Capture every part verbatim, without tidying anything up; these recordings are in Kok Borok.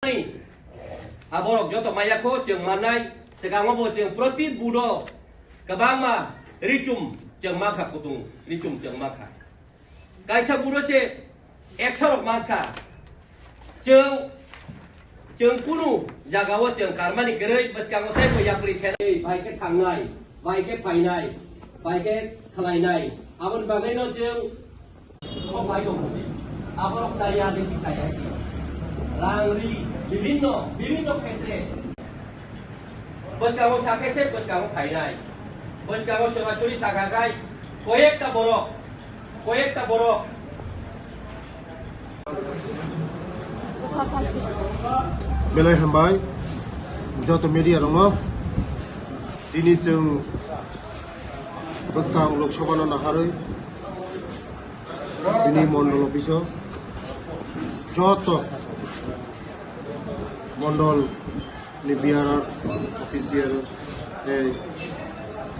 Aborok joto maya kho chwng mannai, swkango bo chwng proti budo kwbangma richum chwng makha, kutung richum chwng makha. Kaisa budo se eksa rok mankha. Chwng, chwng kunu jagao chwng karmani kwrwi bwskango tei bo yapri se bai khe thangnai, bai khe phainai, bai khe khlainai. Aboni bagwino chwng Kok bai tong si. Aborok chaya de ki chaya ki. Rang ri, bibhinno, bibhinno khetre. Bwskango sakhe se bwskango phainai. Bwskango sorasori sakakai. Koyekta borok, koyekta borok. Belai hambai joto media rokno. Tini chwng bwskang Lok Sabha no naharwi Tini mondol office o joto mondol ni bearers, office bearers, tei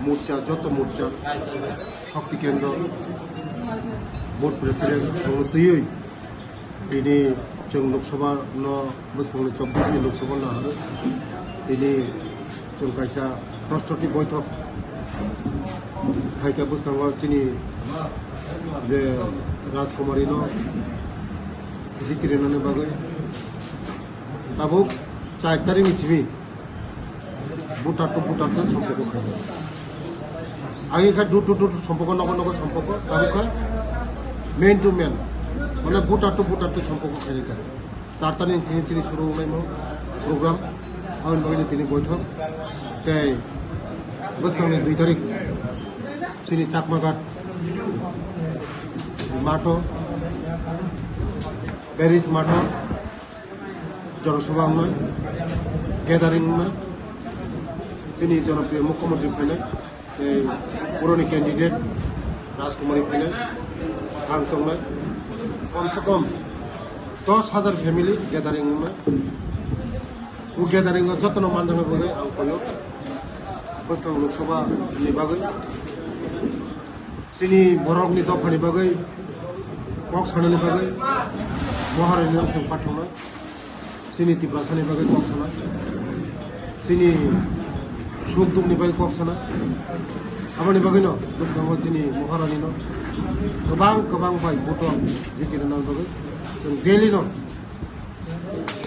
morcha, joto morcha, Shakti Kendra, board president, chwngno twiwi tini chwng Lok Sabha no bwskangni chobbish ni Lok Sabha no naharwi tini chwng kaisa prosthoti boithok khaikha bwskango chini je Rajkumari no jiti rwnani bagwi tabuk char tarikh ni simi voter to voter to sompoko khainai. Agi kha door to door sompoko, nogo nogo sompoko, tabuk kha man to man, mane voter to voter to sompoko khainai kha. Char tarikh ni tini chini suru wngnai mo program, aboni bagwi tini boithok. Tei bwskangni dui tarikh chini Chakmaghat matho, Parish matho, Jonosabha wngnai, gathering wngnai, chini jonopriyo Mukhyamantri phainai. Tei puroni candidate Rajkumari phainai, ang tongnai, kom se kom dos hajar family gathering wngnai. O gathering o jotono manjaknai bagwi ang koyo bwskang Lok Sabha ni bagwi, chini borokni dophani bagwi kok sanani bagwi Maharani no chwng pathangnai. Chini Tiprasani bagwi kok sana, chini suk dukni bagwi kok sana, aboni bagwino bwskango chini Maharani no kwbang kwbang bai vote rok jiti rwna bagwi chwng daily no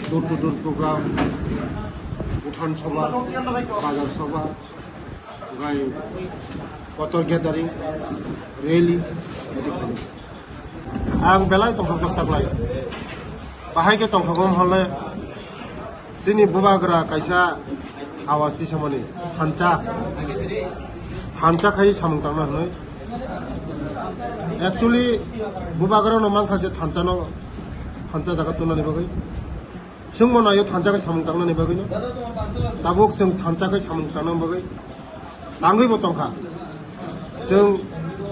door to door program, uthan sabha, bazar sabha, Gai kotor gathering, rally, bidi khainai. Ang belai tongthokjak taklai. Bahai khe tongthokma hwnle chini bubagra kaisa awas tisamani thansa, thansa khai samung tangna hwnwi. Actually, bubagra no mankha je thansa no, thansa jaga tunani bagwi. Chwngbo naio thansa khe samung tangnani bagwino. Tabuk chwng thansa khe samung tangnani bagwi tangwibo tongkha. Chwng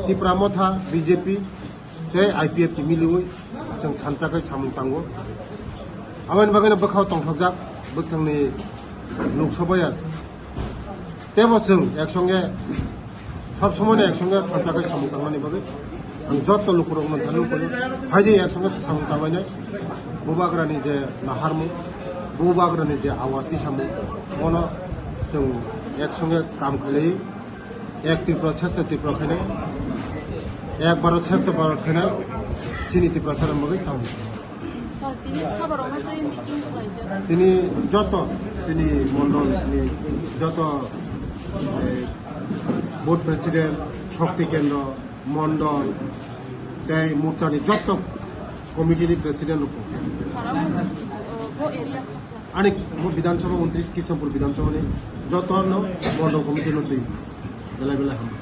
Tipra Motha, B J P tei I P F T miliwi chwng thansa khe samung tango. Aboni bagwino bwkhao tongthokjak bwskangni Lok Sabha ya. Tebo chwng ek songe, sob somoino ek songe thansa khe samung tangnani bagwi ang joto lukurokno thani ukui phaidi ek songe samung tanglainai. Bubagrani je naharmung, bubagrani je awas tisamung, bono chwng ek songe kam khlaiwi ek Tripura Shrestha Tripura khainai, ek Bharat Shrestha Bharat khainai, chini Tiprasani bagwi samung. Sir, tini sabarokno tei meeting khlaijak. Tini joto, tini mondol ni joto, eh, board president, Shakti Kendra, mondol, tei morchani joto committee ni president rok. Sir, amo, oh, bo area khoroksa. Ani bo Bidhan Sabha untris Krishnapur Bidhan Sabha ni joto no mondol committee no twi belai belai hambai.